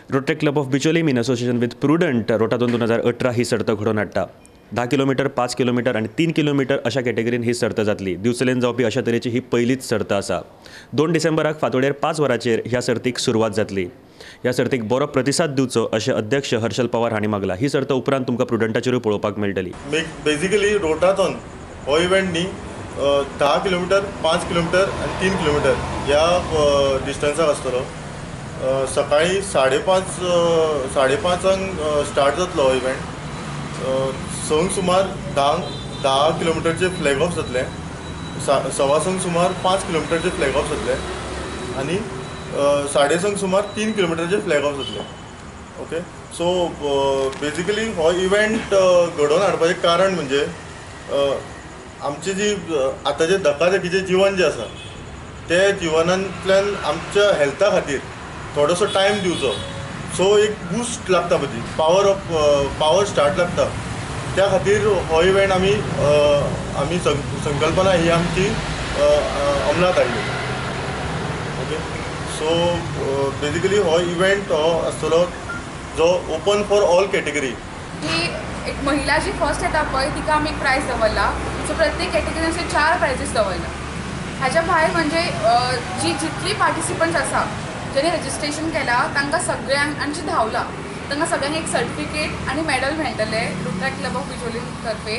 Rotaract Club of Bicholim in association with Prudent Rotathon 2018 ही सर्त घडोवन हाडटा. 10 किलोमिटर, 5 किलोमिटर आनी 3 किलोमिटर अशा कॅटेगरीन ही सर्त जातली. दिवचलेन जावपी अशा तरेची ही पयलीच सर्त आसा. 2 डिसेंबराक फांतोडेर 5 वरांचेर ह्या सर्तीक सुरवात जातली. ह्या सर्तीक बरो प्रतिसाद दिवचो अशें अध्यक्ष हर्षल पवार हांणी मागला. ही सर्त उपरांत तुमकां प्रुडंटाचेरूय पळोवपाक मेळटली. बेजिकली रोटाथॉन हो इव्हेंट न्ही 10 किलोमिटर, 5 किलोमिटर आनी 3 किलोमिटर ह्या डिस्टन्साक आसतलो. सकाळी 5:30 स्टार्ट जातलो हो इव्हेंट. 6 सुमार 10 किलोमिटरचे फ्लॅग ऑफ जातले, 6:15 सुमार 5 किलोमिटरचे फ्लॅग ऑफ जातले आनी 6:30 सुमार 3 किलोमिटरचे फ्लॅग ऑफ जातले. ओके, सो बेजिकली हो इव्हेंट घडोवन हाडपाचें कारण म्हणजे आमची जी आतांचे धकाधकीचें जिवन जें आसा ते जिवनांतल्यान आमच्या हेल्था खातीर थोडोसो टायम दिवचो. सो एक बूस्ट लागता पळय, ती पावर स्टार्ट लागता. त्या खातीर हो इव्हेंट आमी आमी संकल्पना ही आमची अंमलात हाडली. ओके, सो बेजिकली हो इव्हेंट हो आसतलो जो ओपन फॉर ऑल कॅटेगरी. ही एक महिला जी फर्स्ट येता पळय तिका आमी एक प्रायज दवरला. सो प्रत्येक कॅटेगरीन अशे 4 प्रायजीस दवरला. हाज्या भायर म्हणजे जी जितली पार्टिसिपंट्स आसा जेणे रजिस्ट्रेशन केलां तांकां सगळ्यांक आनी जी धांवला तांकां सगळ्यांक एक सर्टिफिकेट आनी मॅडल मेळटलें रोटरॅक्ट क्लब ऑफ बिचोलीम तर्फे.